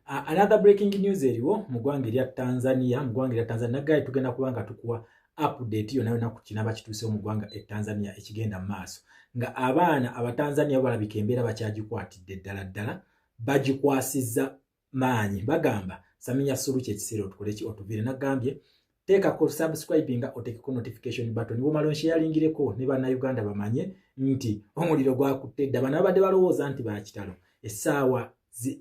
Another breaking news eriwo mu ggwanga erya Tanzania, mu ggwanga erya Tanzania nagaye tugenda kuba nga tukuwa update yonna yonna ku kinaba kituusewo mu ggwanga e Tanzania ekigenda mu maaso, nga abaana Abatanzania balabika embeera bakyagikwatidde ddala ddala, bagikwasizza maanyi. Bagamba, "Samia Suluhu, kyekiseera otukole ki? Otuviire." Nagambye teekako subscribinga, oteekeko notification button, bwomala onsharingireko ne Bannayuganda bamanye nti omuliro gwakutte dda. Bano babadde balowooza nti bakitalo, essaawa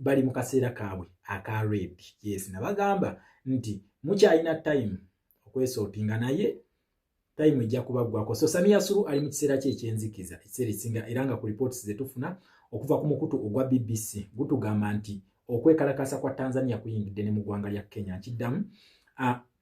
bali mu kaseera kaabwe aka red. Yes, nabagamba nti mukyalina time okwesortinga, naye time ejja kubaggwako. So Samia Suluhu ali mu kiseera kye ekyenzikiza ekiseera ekisinga, era nga ku reports zetufuna okuva ku mukutu ogwa BBC gutugamba nti okwekalakasa kwa Tanzania kuyingidde ne mu ggwanga lya Kenya. Nkiddamu,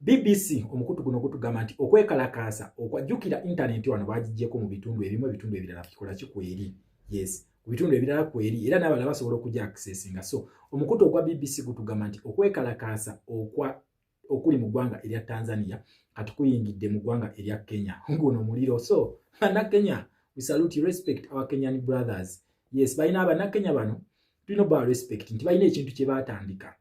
BBC omukutu guno gutugamba nti okwekalakasa okwajjukira intaneti wano bagiggyeko mu bitundu ebimu, ebitundu ebirala kikola kikweri. Yes, ku bitundu ebirala kweri, era n'abalala basobola okujja accessinga. So omukutu ogwa BBC gutugamba nti okwekalakasa okwa okuli mu ggwanga erya Tanzania kati kuyingidde mu ggwanga erya Kenya. Guno muliro. So Bannakenya, we salute, respect our Kenyan brothers. Yes, balina, Abannakenya bano tulina oba respect nti balina ekintu kye baatandika,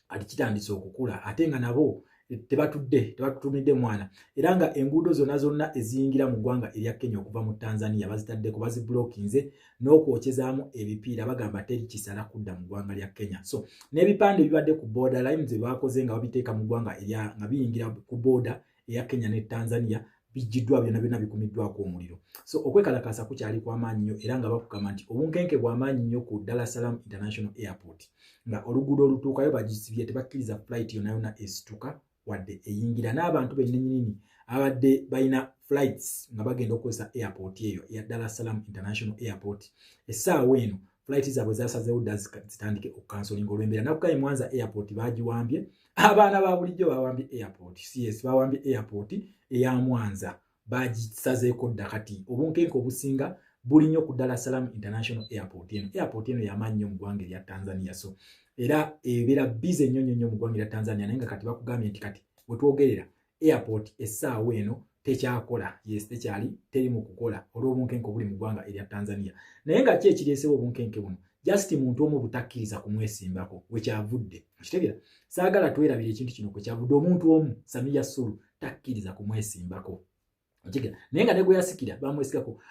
ati kitandise okukula, ate nga nabo tebatudde, tebatutumidde mwana. Era nga enguudo zonna zonna eziyingira mu ggwanga erya Kenya okuva mu Tanzania bazitaddeko, baziblockinze n'okwokyezaamu ebipiira. Bagamba teri kisala kudda mu ggwanga lya Kenya. So n'ebipande ebibadde ku border lines bakoze nga babiteeka mu ggwanga nga biyingira ku border eya Kenya ne Tanzania bijjiddwa byonna byonna, bikumiddwako omuliro. So okwekalakaasa kukyali kw'amaanyi nnyo, era nga bakugamba nti obunkenke bw'amaanyi nnyo ku Dar es Salaam International Airport, nga oluguudo olutuukayo bagisibye, tebakkiriza flight yonna yonna esituka wadde eyingira. N'abantu bennyininyini abadde balina flights nga bagenda okukozesa airport eyo eya Dar es Salaam International Airport, essaawa eno flight zaabwe zasazeewo dda zitandike okucancelinga olw'embeera. Nakugaye Mwanza Airport bagiwambye, abaana ba bulijjo bawambye airport. Cs bawambye airport eya Mwanza, bagisazeeko dda. Kati obunkenke obusinga buli nnyo ku Dar es Salaam International Airport. Eno airport eno yamaanyi nnyo mu ggwanga erya Tanzania, so era ebeera busy nnyo nnyo nnyo mu ggwanga erya Tanzania. Naye nga kati bakugambye nti kati wetwogerera airport essaawa eno tekyakola. Yes, tekyali, teri mu kukola olw'obunkenke obuli mu ggwanga erya Tanzania. Naye nga ki ekireesewo obunkenke buno? Just muntu omu butakkiriza kumwesimbako wekyavudde. Okitegeera? Saagala twerabira ekintu kino kwekyavudde. Omuntu omu, Samia Suluhu, takkiriza kumwesimbako. Okitegeera? Naye nga ne gwe yasikira bamwesigako.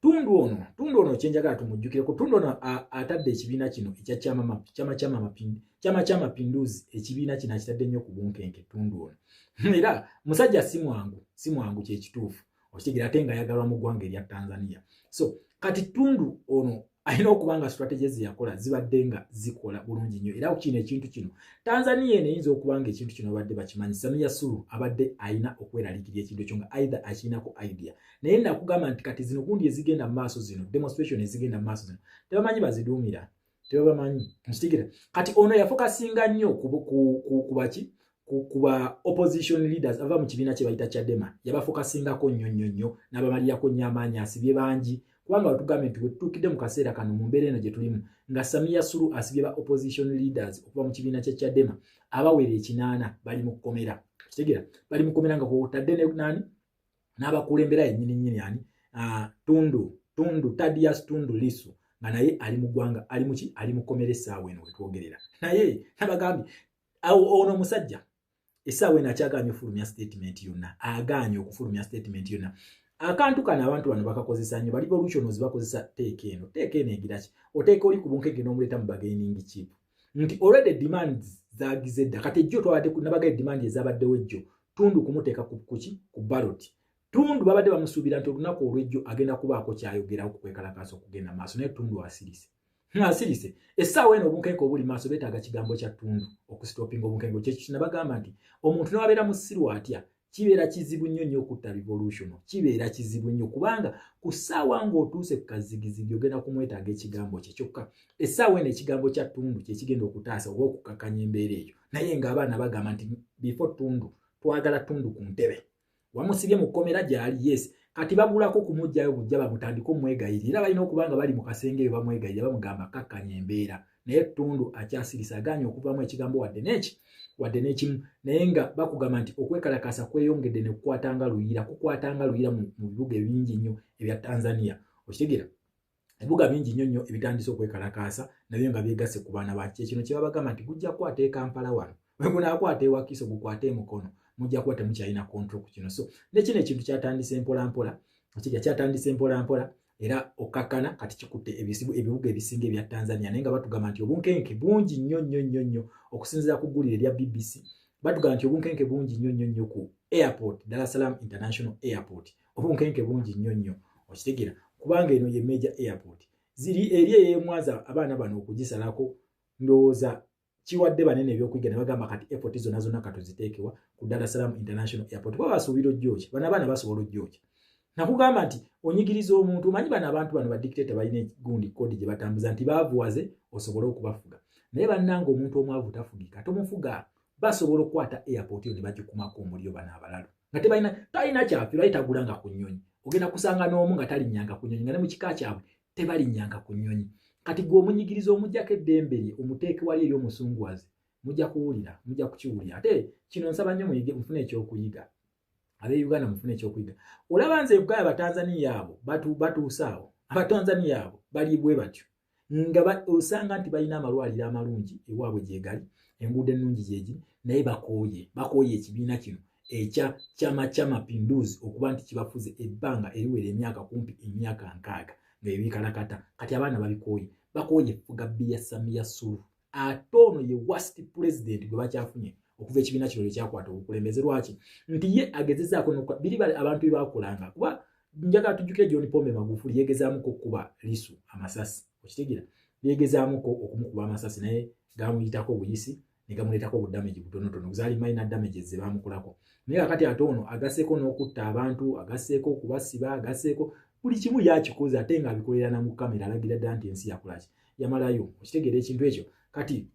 Tundu ono, Tundu ono kyenjagala tumujjukireko, Tundu ono atadde ekibiina kino ekya Chama cha Mapinduzi. Ekibiina kino akitadde nnyo ku bunkenke. Tundu ono era musajja si mwangu, si mwangu, kyekituufu. Okitegeera? Ate nga ayagalwa mu ggwanga erya Tanzania. So kati Tundu ono alina okuba nga strategies yakola zibadde nga zikola bulungi nnyo. Era kino ekintu kino, Tanzania eno eyinza okuba nga ekintu kino babadde bakimanyi. Samia Suluhu abadde alina okweraliikirira ekintu ekyo, nga either akirinako idea. Naye nakugamba nti kati zino gundi ezigenda mu maaso zino, demonstration ezigenda mu maaso zino, tebamanyi baziduumira, tebabamanyi. Nkitegera? Kati ono yafocusinga nnyo ku baki, ku ba opposition leaders ava mu kibiina kye bayita Chadema. Yabafocusingako nnyo nnyo nnyo, n'abamalirako nnyo amaanyi, asibye bangi. Kubanga wetugambye nti wetutuukidde mu kaseera kano, mu mbeera eno gye tulimu, nga Samia Suluhu asibye ba opposition leaders okuva mu kibiina kya Chadema abawera 80, bali mu kkomera. Kitegeera? Bali mu kkomera, nga kwotadde ne nani, n'abakulembera yennyini nnyini, ani, Tundu Tadias Tundu Lisu, nga naye ali mu ggwanga, ali muki, ali mu kkomera essaawa eno wetwogerera. Naye nabagambye ono omusajja essaawa eno akyagaanye okufulumya statement yonna, agaanye okufulumya statement yonna. Akantu kano abantu bano bakakozesa nnyo, ba revolutionaries bakozesa teeka eno. Teeka eno egira ki? Oteeka oli ku bunkeke n'omuleeta mu bargaining chip nti already demands zagize dda. Kati ejjo twabadde nabagaye demand ezabaddewo ejjo, Tundu kumuteeka kuki, ku ballot. Tundu babadde bamusuubira nti olunaku olw'ejjo agenda kubaako kyayogerawo ku kwekalakaasa okugenda maaso, naye Tundu asirise, asirise. Essaawa eno obunkenke obuli maaso beetaaga kigambo kya Tundu okustopinga obunkenke. Kyekyo nabagamba nti omuntu newabeera musiru atya, kibeera kizibu nnyo nnyo okutta revolution. Kibeera kizibu nnyo, kubanga ku ssaawa ng'otuuse ku kazigizigi ogenda kumwetaaga ekigambo kye kyokka. Essaawa eno ekigambo kya Tundu kyekigenda okutaasa oba okukakkanya embeera eyo. Naye ng'abaana bagamba nti before Tundu, twagala Tundu ku ntebe. Wamusibye mu kkomera gy'ali, yes, kati babulako kumugjayo bujja bamutandike omwegayirira. Era balina okuba nga bali mu kasenge eyo bamwegayirira, bamugamba kakkanya embeera. Naye Tundu akyasirisa, agaanye okuvamu ekigambo wadde neki, wadde n'ekimu. Naye nga bakugamba nti okwekalakasa kweyongedde ne kukwatanga luyira, kukwatanga luyira mu bibuga ebingi nnyo ebya Tanzania. Okitegeera? Ebibuga bingi nnyo nnyo ebitandise okwekalakaasa nabyo nga byegasse ku baana ba kye. Kino kye babagamba nti gujja kukwata e Kampala wano, bwe gunaakwata e Wakiso, gukwate e Mukono, mujja kuba temukyalina control ku kino. So ne kino ekintu kyatandise mpolampola, okirya kyatandise mpolampola era okkakkana kati kikutte ebibuga ebisinga ebya Tanzania, naye nga batugamba nti obunkenke bungi nnyo nnyo nnyo nnyo. Okusinziira ku ggulire erya BBC, batugamba nti obunkenke bungi nnyo nnyo nnyo ku airport, Dar es Salaam International Airport. Obunkenke bungi nnyo nnyo, okitegeera, kubanga eno ye major airport ziri eri ey'emwaza. Abaana bano okugisalako, ndowooza kiwadde banene ebyokuyiga ne bagamba kati airport zonna zonna katuziteekewa ku Dar es Salaam International Airport, kuba basuubira ojjooki. Bano abaana basobola ojjooki. Nakugamba nti onyigiriza omuntu, omanyi bano abantu bano ba dictator balina gundi kodi gye batambuza nti baavuwaze osobole okubafuga, naye bannanga omuntu omwavu tafugika, tomufuga. Basobola okukwata airport yo ne bagikumako omuliro. Bano abalalu nga tebalina, talina kyafiirwa, ye tagulanga ku nnyonyi. Ogenda kusanga n'omu nga talinnyanga ku nnyonyi, nga ne mu kika kyabwe tebalinnyanga ku nnyonyi. Kati gwe omunyigiriza, omugjako eddembe lye, omuteeke wali eri omusungwaze, mujja kuwulira, mujja kukiwulira. Ate kino nsaba nnyo muyige, mufune ekyokuyiga. Ab'e Uganda mufune ekyokuyiga. Olaba nze nkugamba, Abatanzaniya abo batuuse awo. Abatanzaniya abo bali bwe batyo nga osanga nti balina amalwaliro amalungi ewaabwe gyegali, enguudo ennungi gyegiri, naye bakooye, bakooye ekibiina kino ekya Chama Cha Mapinduzi okuba nti kibafuze ebbanga eriwera emyaka kumpi emyaka 60 nga ebikalakata. Kati abaana babikooye, bakooye effuga bbi ya Samia Suluhu. Ate ono ye worst president gwe bakyafunye okuva ekibiina kino lwe kyakwata obukulembeze. Lwaki? Nti ye agezezaako biri abantu bye bakolanga, kuba njagala tujjukire John Pombe Magufuli yeegezaamuko okukuba Lisu amasasi, okitegeera, yeegezaamuko okumukuba amasasi, naye gamuyitako obuyisi ne gamuleetako obu damage butonotono, zaali minor damages ze baamukolako. Naye kakati ate ono agasseeko n'okutta abantu, agasseeko okubasiba, agasseeko buli kimu yakikoze, ate ng'abikolera na mu kamera, alagira ddala nti ensi yakolaki, yamalayo. Okitegeera ekintu ekyo? Kati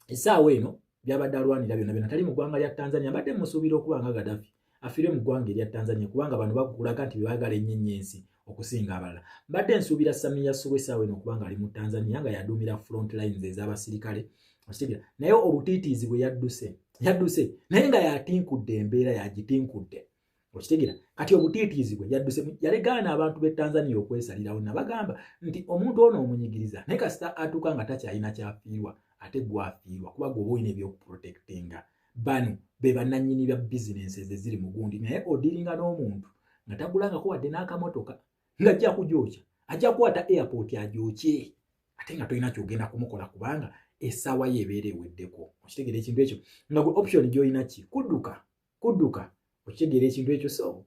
essaawa eno byabadde alwanira byonna byonna tali mu ggwanga lya Tanzania. Mbadde musuubira okuba nga Gadafi afiire mu ggwanga erya Tanzania, kubanga bano bakulaga nti bebaagala ennyo ennyo ensi okusinga abalala. Mbadde nsuubira Samia Suluhu essaawa eno okuba nga ali mu Tanzania, nga yaduumira front lines ez'abasirikale, okitegeera, naye obutiitiizi bwe yadduse, yadduse naye nga yatinkudde embeera, yagitinkudde, okitegeera. Kati obutiitiizi bwe yadduse, yalegaana abantu b'e Tanzania okwesalirawo. Nabagamba nti omuntu ono omunyigiriza, naye kasita atuuka nga takyalina kyafiirwa, ate gwafiirwa, kuba gwe oba olina ebyokuprotectinga. Bano be bannannyini bya bizinensi eziri mu gundi, naye odiringa n'omuntu nga tagulangako wadde n'akamotoka, ng'ajja kugyokya, ajja kukwata airport agyokye, ate nga tolina kyogenda kumukola, kubanga essaawa ye ebeera eweddeko. Okitegeera ekintu ekyo? Nga gwe option gy'olina ki? Kudduka, kudduka. Okitegeera ekintu ekyo? So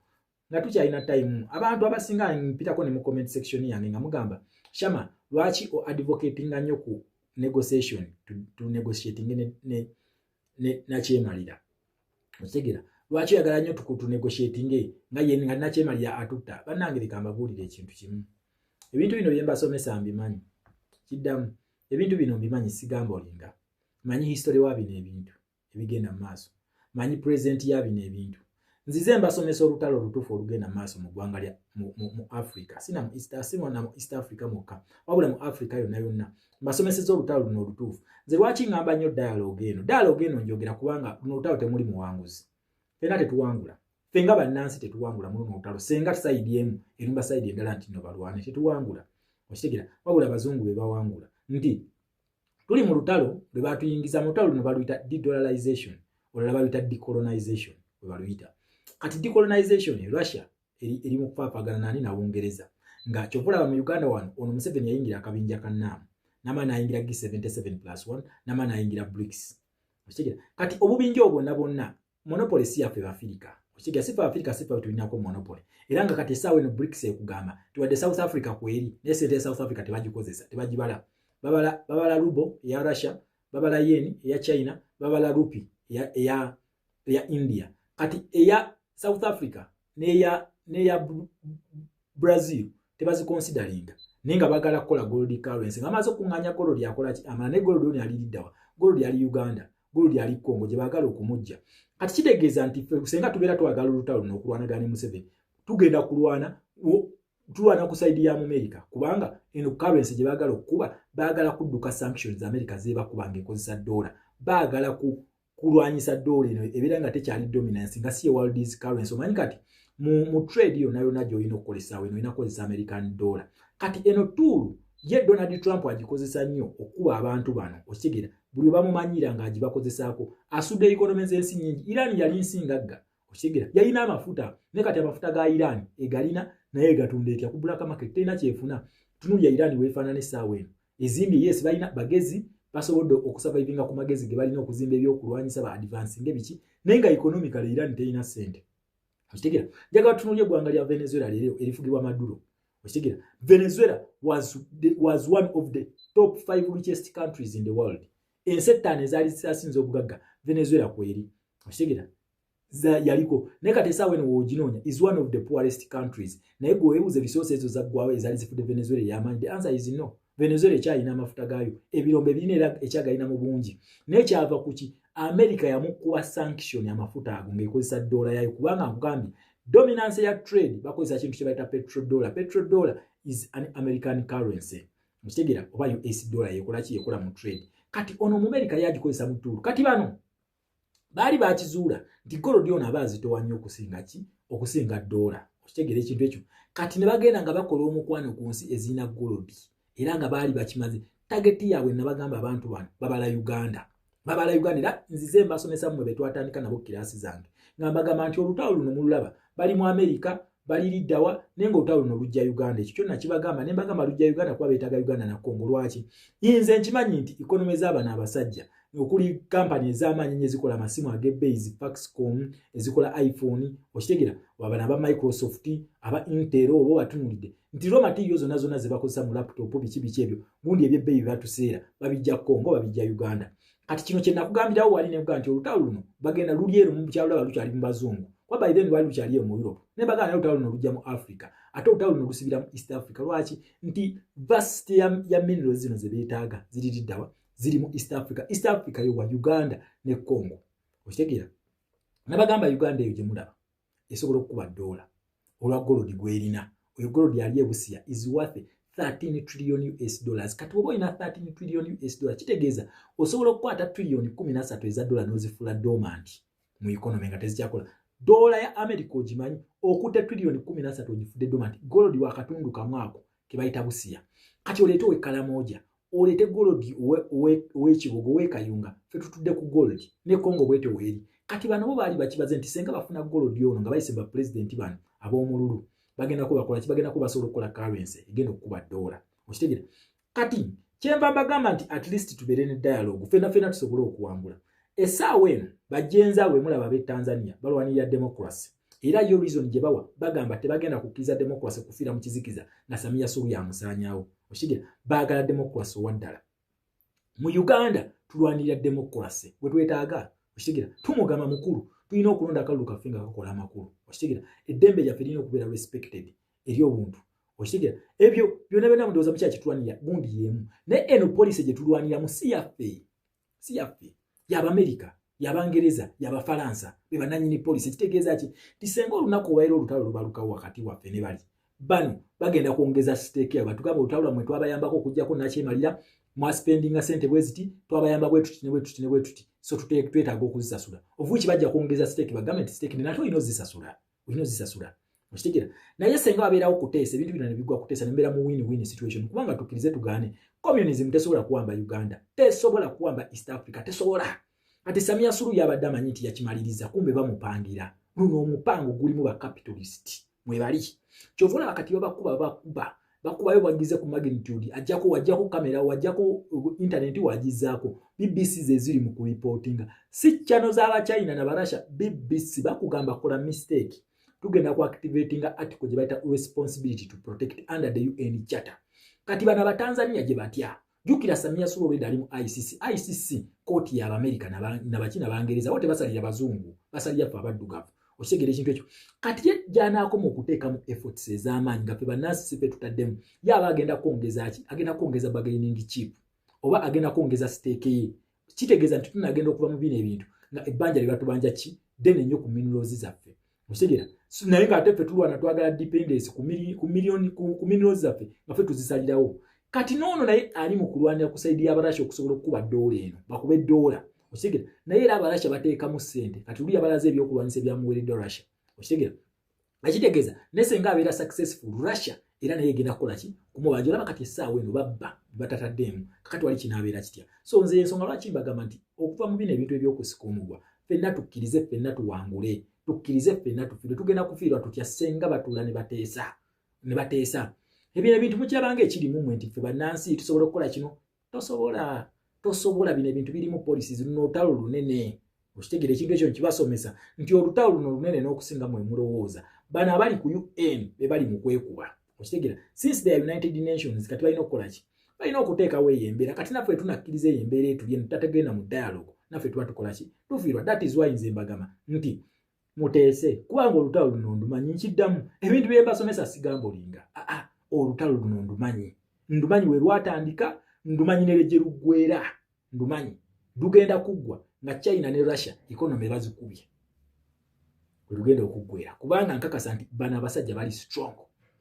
nga tukyalina time, abantu abasinga mpitako ne mu comment section yange nga mugamba, "Shama, lwaki o advocatinga nnyo ku negotiation, to negotiating ne nakyemalira?" Okitegeera? Lwaki oyagala nnyo tunegotiatinge nga ye nga nakyemalira atutta? Bannange, leka mbabuulire ekintu kimu. Ebintu bino bye mbasomesa mbimanyi. Kiddamu, ebintu bino mbimanyi, sigamba olinga manyi history wa bino ebintu ebigenda mu maaso, manyi present ya bino ebintu. Nzize mbasomesa olutalo olutuufu olugenda mu maaso mu ggwanga lya mu Africa, sina mu East, sina mu East Africa mwokka, wabula mu Africa yonna yonna. Mbasomeseza olutalo luno olutuufu. Nze lwaki ŋŋamba nnyo dialogue eno? Dialogue eno njogera kubanga luno olutalo temuli muwanguzi. Ffenna tetuwangula, ffe nga bannansi tetuwangula mu luno olutalo. Senga side emu erumba side endala nti no balwane, tetuwangula, okitegera, wabula abazungu be bawangula. Nti tuli mu lutalo lwe batuyingiza. Mu lutalo luno baluyita dedollarization, olulala baluyita decolonization bwe baluyita. Kati decolonization, Russia eri mu kufaafagana nani? Na Bungereza. Nga kyova olaba mu Uganda wano, ono Museveni yayingira akabinja ka naamu, nama nayingira G77 plus 1, nama nayingira BRICS, okitegera. Kati obubinja obwo bwonna bwonna, monopoly si yaffe Bafirika, okitegera, si ffe Afirika, si ffe tulinako monopoly. Era nga kati essaawa eno BRICS ekugamba tiwadde South Africa kweri, naye sente ya South Africa tebagikozesa, tebagibala. Babala, babala ruble eya Russia, babala yen eya China, babala rupee eya India. Kati eya South Africa neya Brazil tebaziconsideringa, naye nga bagala kukola gold currency. Nga amaze okuŋŋaanya gold, akola ki? Amala ne gold ono aliriddawa? Gold ali Uganda, gold ali Congo gye baagala okumujja. Kati kitegeeza nti ffe senga tubeera twagala olutalo luno okulwanagana ne Museveni, tugenda kulwana, tulwana ku side ya America, kubanga eno currency gye baagala okukuba, baagala kudduka sanctions America zebakuba ng'ekozesa dola. Baagala ku kulwanyisa dola eno ebeera nga tekyali dominance, nga si ye world's currency. Omanyi kati mu trade yonna yonna gy'olina okukolesaawo eno, olina kukozesa American dollar. Kati eno tool ye Donald Trump agikozesa nnyo okukuba abantu bano. Okitegeera? Buli bamumanyira ng'agibakozesaako, asudde economy z'ensi nnyingi. Iran yali nsi ngagga, okitegeera? Yalina amafuta, naye kati amafuta ga Iran egalina, naye gatunda etya ku black market? Terina kyefuna. Tunulya Iran weefaanana essaawa eno. Ezimbye, yes, balina bagezi, basobodde okusurvivinga ku magezi ge balina okuzimba ebyokulwanyisa, ba advancing ebiki, naye nga economically Iran terina ssente. Okitegeera? Njagala tunuulye eggwanga lya Venezuela leero erifugibwa Maduro. Okitegeera? Venezuela was one of the top five richest countries in the world. Ensi ettaano ezaali zisasinza obugagga, Venezuela kweri. Okitegeera? Yaliko, naye kati esaawa eno wooginoonya is one of the poorest countries. Naye gwe weebuuza, ebisoose ezo zaggwawo ezaali zifudde Venezuela ey'amaanyi? The answer is no. Venezuela ekyalina amafuta gaayo, ebirombe birina, era ekyagalina mu bungi. Naye kyava kuki? America yamukuba sanction amafuta ago ng'ekozesa dola yayo, kubanga nkugambye dominance ya trade bakozesa kintu kye bayita petrodollar. Petrodollar is an American currency, okitegeera? Oba US dollar yekola ki? Yekola mu trade. Kati ono Omumerika yagikozesa mu tool. Kati bano baali bakizuula nti gold ono aba azitowa nnyo okusinga ki? Okusinga dola. Okitegeera ekintu ekyo? Kati ne bagenda nga bakola omukwano ku nsi ezirina gold, era nga baali bakimaze. Target yaabwe, nabagamba, abantu bano babala Uganda, babala Uganda. Era nzize mbasomesa mmwe betwatandika nabo class zange, nga mbagamba nti olutalo luno mululaba, bali mu Amerika, bali liddawa, naye nga olutalo luno lujja Uganda. Ekyo kyonna kibagamba ne mbagamba lujja Uganda kuba beetaaga Uganda na Kongo. Lwaki? Nze nkimanyi nti economy z'abano abasajja, okuli kampani ez'amaanyi nnyo ezikola amasimu ag'ebbeeyi, Foxconn, ezikola iPhone, okitegeera, wabano aba Microsoft, aba Intel, oba obatunulidde nti raw material zonna zonna ze bakozesa mu laptop, biki biki ebyo, gundi ebyebbeeyi byebatuseera, babijja Congo, babijja Uganda. Kati kino kye nakugambirawo wali, nekugaa nti olutalo luno bagenda luli ero mukyalulaba lukyali mu bazungu, kuba by then lwali lukyali eyo mu Europe. Naye bagamba naye olutalo luno lujja mu Africa, ate olutalo luno lusibira mu East Africa. Lwaki? Nti vast ya minerals zino ze beetaaga ziri liddawa? Ziri mu East Africa. East Africa yowa Uganda ne Congo. Okitegeera? Nabagamba Uganda eyo gye mulaba esobola okukuba ddoola olwa gold gwerina. Oyo gold ali ebusiya is worth 13 trillion US dollars. Kati oba olina 13 trillion US dollars, kitegeeza osobola okukwata trillion 13 eza dola n'ozifuula dormant mu economy nga tezikyakola. Dola ya America ogimanyi, okutte trillion 13 ogifudde dormant, gold wa katundu kamu ako kebayita Busiya. Kati oleete owekalamoja, oleete gold ow'ekibuga, ow'ekayunga, fe tutudde ku gold. Ne Congo bwetyo weeri. Kati bano bo baali bakibaze nti senga bafuna gold ono nga bayise bapulezidenti bano ab'omululu, bagendako bakola ki? Bagendako basobola okukola currency egenda okukuba dola. Okitegeera? Kati kyenva mbagamba nti at least tubeere ne dialogue, fena fena tusobole okuwangula. Essaawa eno bajenza bwe mulaba ab'e Tanzania balwanirira democracy, era yo reason gye bawa, bagamba tebagenda kukkiriza democracy kufiira mu kizikiza nga Samia Suluhu yamusaanyaawo. Okitegeera? Baagala democracy owaddala. Mu Uganda tulwanirira democracy bwe twetaaga. Okitegeera? Tumugamba mukulu, tulina okulonda akalulu kaffe nga kakola amakulu. Okitegeera? Eddembe lyaffe lirina okubeera respected eri obuntu. Okitegeera? Ebyo byonna byonna mundowooza mukyaki tulwanirira gundi y'emu, naye eno policy gye tulwaniramu si yaffe, si yaffe, y'Abamerika, y'Abangereza, y'Abafalansa, be bannannyini policy. Kitegeeza ki? Ti senga olunaku obaire olutalo lubalukawo wakati waffe ne bali bano, bagenda kwongeza stake yaabwe. Batugamba olutalo lwammwe twabayambako okugjako nakyemalira, mwaspendinga sente bwe ziti, twabayamba bwe tuti ne bwe tuti ne bwe tuti, so twetaaga okuzisasula. Ovuki bajja kwongeza stake, bagambe nti stake nate olina ozisasula, olina ozisasula. Okitegeera? Naye senga wabeerawo kuteesa, ebintu bino ne bigwa kuteesa, nembeera mu win win situation, kubanga tukkirize tugaane, communism tesobola kuwamba Uganda, tesobola kuwamba East Africa, tesobola. Kati Samia Suluhu yabadde amanyi nti yakimaliriza, kumbe bamupangira. Luno omupango gulimu bacapitalist mwebali. Kyova olaba kati babakuba, bakuba, bakubayo bwagize ku magnitude, ajjako wajjako kamera, wajjako internet, wagizaako BBC ze ziri mu kuripootinga, si channel z'Abachina n'Abarasha. BBC bakugamba kola mistake, tugenda ku activatinga article gye bayita responsibility to protect under the UN Charter. Kati bano Abatanzania gye batya, jjukira Samia Suluhu already ali mu ICC. ICC kooti y'Abamerika nabaki nabangereza, bo tebasalira bazungu, basalira ffe abaddugavu. Okitegeera ekintu ekyo? Kati ye gy'anaakoma okuteekamu efforts ez'amaanyi nga ffe bannansi si ffe tutaddemu, ye aba agenda kwongeza ki? Agenda kwongeza bargaining chip oba agenda kwongeza stake ye. Kitegeeza nti tunagenda okuva mu bino ebintu nga ebbanja lye batubanja ki ddene nnyo ku minerals zaffe. Okitegeera? Naye ng'ate ffe tulwana twagala dependence ku minerals zaffe nga ffe tuzisalirawo. Kati noono naye ali mu kulwanira ku side y'Abarasha okusobola okukuba ddoola eno, bakube ddoola. Okitegeera? Naye era Abarasha bateekamu ssente. Kati luli abalaze ebyokulwanyisa ebyamuweereddwa Russia. Okitegeera? Ekitegeeza naye senga abeera successful, Russia Era naye egenda kukola ki? Kumubanja. Olaba kati essaawa eno babba batataddeemu, kakati wali kinaabeera kitya? So nze ensonga lwaki mbagamba nti okuva mu bino ebintu ebyokusika omugwa, ffenna tukkirize, ffenna tuwangule, tukkirize ffenna tufiirwe. Tugenda kufiirwa tutya senga batuula ne bateesa ne bateesa? Ebino ebintu mukirabanga ekirimu mmwe nti ffe bannansi tusobola okukola kino. Tosobola, tosobola. Bino ebintu birimu policies. Luno olutalo lunene, okitegeera? Ekintu ekyo nkibasomesa nti olutalo luno lunene n'okusinga mwe mulowooza. Bano abali ku UN be bali mu kwekuba, okitegeera? Since they are United Nations, kati balina okukola ki? Balina okuteekawo eyo embeera. Kati naffe tunakkiriza eyo embeera etulye, tutategenda mu dialogue, naffe tuba tukola ki? Tufiirwa. That is why nze mbagamba nti muteese, kubanga olutalo luno ndumanyi. Nkiddamu, ebintu bye mbasomesa sigambolinga. Aa, olutalo luno ndumanyi, ndumanyi we lwatandika, ndumanyi ne gye luggwera, ndumanyi lugenda kuggwa nga China ne Russia economy bazikubye, we lugenda okuggwera, kubanga nkakasa nti bano abasajja bali strong,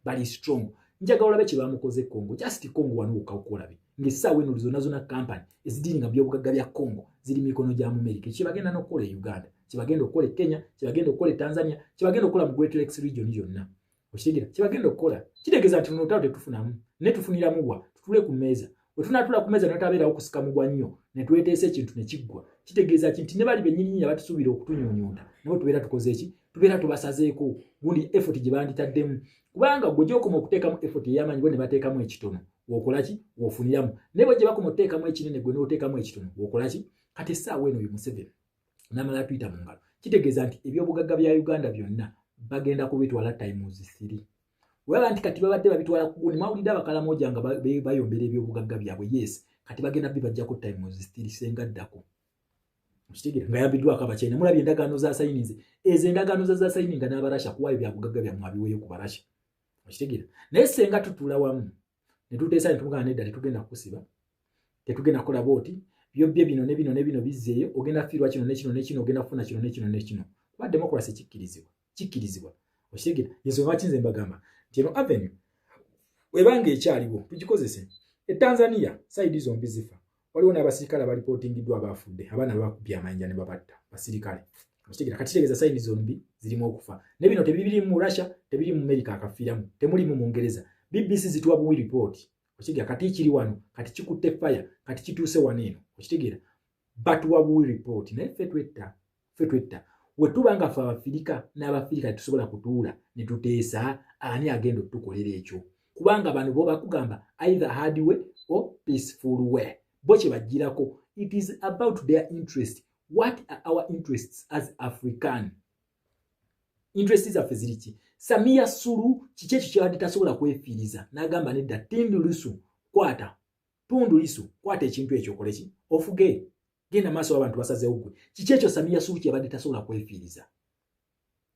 bali strong. Njagala olabe kye bamukoze Congo, just Congo wano wokka. Ng'essaawa eno zonna zonna kampani ezidiringa byobugagga bya Congo ziri mikono gya Mumerika. Kyebagenda n'okukola e Uganda, kyebagenda okukola e Kenya, kyebagenda okukola e Tanzania, kyebagenda okukola mu Great Lakes region yonna, okitegeera? Kyebagenda okukola kitegeeza nti luno olutalo tetufunamu, ne tufuniramu wa? Tutule ku mmeeza. Bwe tunaatula ku mmeeza netabeerawo kusika mugwa nnyo, ne tweteesa ekintu ne kiggwa, kitegeeza ki? Nti ne bali bennyininyini abatusuubira okutunyunyunta nabo tubeera tukoze eki? Tubeera tubasazeeko gundi effort gye banditaddemu, kubanga gwe gyokoma okuteekamu effort ey'amaanyi, bo ne bateekamu ekitono, wokola ki? Wofuniramu. Naye bwe gye bakoma okuteekamu ekinene, gwe n'oteekamu ekitono, wokola ki? Kati essaawa eno oyo Museveni n'amala tuyita mu ngalo, kitegeeza nti ebyobugagga bya Uganda byonna bagenda kubitwala times three. Weba nti kati babadde babitwala ku gundi, mwawulidde Abakalamoja nga bayombera ebyobugagga byabwe. Yes, kati bagenda bibajjako times three senga ddako, okitegeera? Nga yambiddwako Abachina. Mulabye endagaano za sayininze ezo, endagaano za sayininga n'Abarasha kuwaayo byabugagga byammwe abiweeyo ku Barasha, okitegeera? Naye senga tutuula wamu ne tuteesa ne tumugamba, nedda, tetugenda kukusiba, tetugenda kukola booti, byobbye bino ne bino ne bino bizzeeyo, ogenda fiirwa kino ne kino ne kino, ogenda kufuna kino ne kino ne kino, kuba democracy kikkirizibwa, kikkirizibwa, okitegeera? Ensonga lwaki nze mbagamba nti eno avenue webanga ekyaliwo tugikozese. E Tanzania side zombi zifa. Waliwo n'abasirikale abalipootingiddwa abafudde, abaana babakubye amayinja ne babatta, basirikale, okitegeera? Kati kitegeeza side zombi zirimu okufa. Ne bino tebibiri mu Russia, tebiri mu America, akafiiramu temulimu mu Ngereza. BBC zituwa buwi report, okitegeera? Kati kiri wano, kati kikutte fire, kati kituuse wano eno, okitegeera? Batuwa buwi report, naye ffe twetta, ffe twetta. We tuba nga ffe Abafirika n'Abafirika tetusobola kutuula ne tuteesa, ani agenda otukolera ekyo? Kubanga bano bo bakugamba either hard way or peaceful way. Bo kye bagirako, it is about their interest. What are our interests as African? Interest zaffe ziri ki? Samia Suluhu kiki ekyo kyabadde tasobola kwefiiriza n'agamba nedda, Tundu Lissu kwata, Tundu Lissu kwata ekintu ekyo, okole ki? Ofuge, genda maaso, abantu basazeewo ggwe. Kiki ekyo Samia Suluhu kyabadde tasobola kwefiiriza,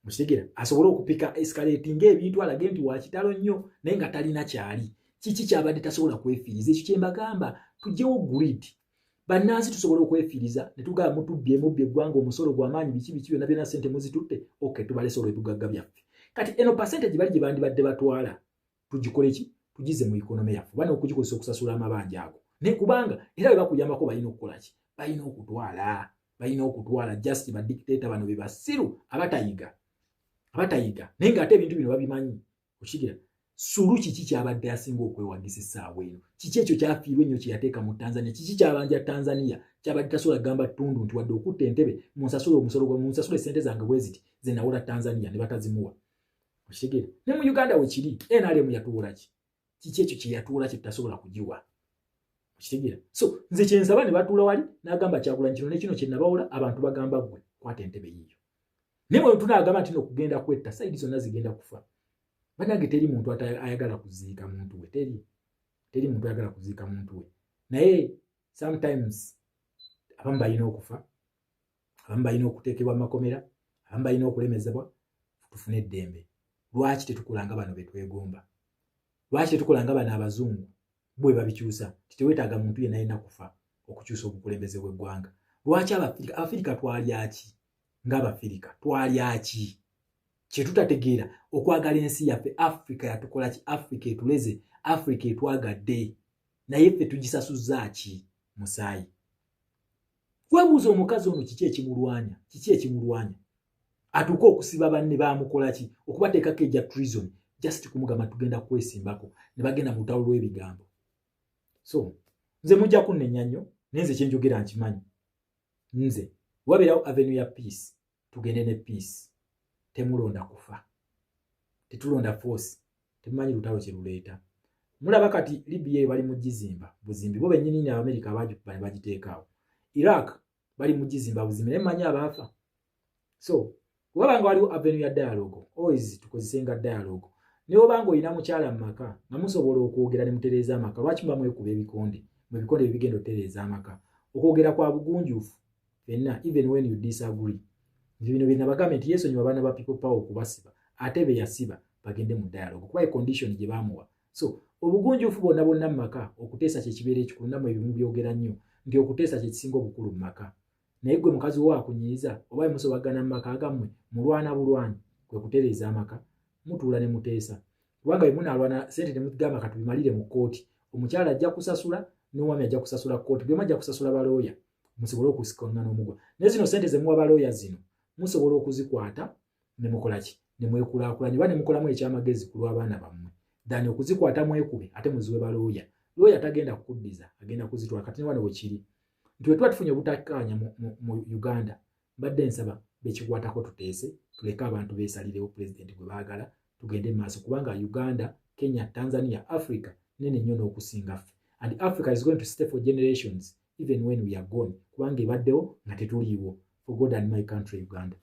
mukitegera? Asobole okupika escalating ebintu, alage nti wakitalo nnyo, naye nga talina kyali. Kiki kyabadde tasobola kwefiiriza? Ekyo kyembagamba, tugyewo greed. Bannansi tusobola okwefiiriza ne tugamba mutubbye, mubbye eggwanga, omusolo gw'amaanyi, biki biki byonna byonna, sente muzitutte, ok, tubalese olw'ebugagga byaffe. Kati eno percentage bali gye bandibadde batwala, tugikole ki? Tugize mu economy yaffe oba n'okugikozesa okusasula amabanja ago. Naye kubanga era bwe bakuyambako, balina okukola ki? Balina okutwala, balina okutwala. Just badictator bano be basiru abatayiga, abatayiga, naye ng'ate ebintu bino babimanyi, okigira? Suluhu kiki kyabadde asinga okwewagisa essaawa eno? Kiki ekyo kyafiirwa ennyo kye yateeka mu Tanzania? Kiki kyabanja Tanzania kyabadde tasobola kugamba Tundu nti wadde okutta entebe, munsasule omusolo gwa, munsasule sente zange bwe ziti ze nawola Tanzania, ne batazimuwa, okitegeera? Ne mu Uganda wekiri, NRM yatuwola ki? Kiki ekyo kye yatuwola kye tutasobola kugiwa, okitegeera? So nze kyensaba, ne batuula wali n'agamba Kyagulanyi kino ne kino kye nabawola, abantu bagamba ggwe kwata entebe yiyo. Naye bwe tunaagamba nti nokugenda kwetta, side zonna zigenda kufa. Banange, teri muntu ayagala kuziika muntu we, teri, teri muntu ayagala kuziika muntu we. Naye sometimes abamu balina okufa, abamu balina okuteekebwa mu makomera, abamu balina okulemezebwa tufune eddembe. Lwaki tetukolanga bano betwegomba? Lwaki tetukolanga bano abazungu bwe babikyusa? Titeweetaaga muntu yenna alina kufa okukyusa obukulembeze bw'eggwanga. Lwaki Abafirika, Abafirika twalyaki? Ng'Abafirika twalyaki kyetutategeera okwagala ensi yaffe? Afrika yatukola ki? Afrika etuleze, Afrika etwagadde, naye ffe tugisasuzza ki? Musaayi. Weebuuza omukazi ono kiki ekimulwanya, kiki ekimulwanya atuuke okusiba banne? Baamukola ki okubateekako egya treason? Just kumugamba tugenda kwesimbako, ne bagenda mu lutalo lw'ebigambo. So nze mujja kunnenya nnyo, naye nze kyenjogera nkimanyi. Nze wabeerawo avenue ya peace, tugende ne peace. Temulonda kufa, tetulonda force, temumanyi lutalo kye luleeta. Mulaba kati Libya eyo bali mu gizimba buzimbi, bo bennyini Abamerika abagikuba ne bagiteekaawo. Iraq bali mu gizimba buzimbi, naye mmanyi abaafa. So wabanga waliwo avenue ya dialogue, always tukozesenga dialogue. Naye obanga olina mukyala mu maka nga musobola okwogera ne mutereeza amaka, lwaki muba mwekuba ebikonde? Mu ebikonde bibigenda otereeza amaka. Okwogera kwa bugunjufu fenna, even when you disagree. Nti bino bye nabagambye nti yeesonyiwa abaana ba People Power okubasiba, ate be yasiba bagende mu dialogue, kuba econdition gye baamuwa. So obugunjufu bwonna bwonna mu maka, okuteesa kyekibeera ekikulu. Nammwe ebimu byogera nnyo nti okuteesa kyekisinga obukulu mu maka, naye gwe mukazi wo akunyiiza oba musobagana mu maka gammwe, mulwana bulwanyi. Kwe kutereeza amaka, mutuula ne muteesa, kubanga bwe munaalwana sente ne mugamba katubimalire mu kkooti, omukyala ajja kusasula n'omwami ajja kusasula kkooti, buli omu ajja kusasula balooya, musobole okusikangana omugwa. Naye zino sente ze muwa balooya zino musobola okuzikwata ne mukola ki? Ne mwekulaakulanya oba ne mukolamu ekyamagezi ku lw'abaana bammwe, than okuzikwata mwekube ate muziwe balooya. Looya tagenda kukuddiza, agenda kuzitwala. Kati ne wano wekiri nti bwe tuba tufunye obutakkaanya mu Uganda, mbadde nsaba bekikwatako tuteese, tuleke abantu beesalirewo pulezidenti gwe baagala, tugende mu maaso, kubanga Uganda, Kenya, Tanzania, Africa nene nnyo n'okusinga ffe, and Africa is going to stay for generations even when we are gone, kubanga ebaddewo nga tetuliiwo. For God and my country, Uganda.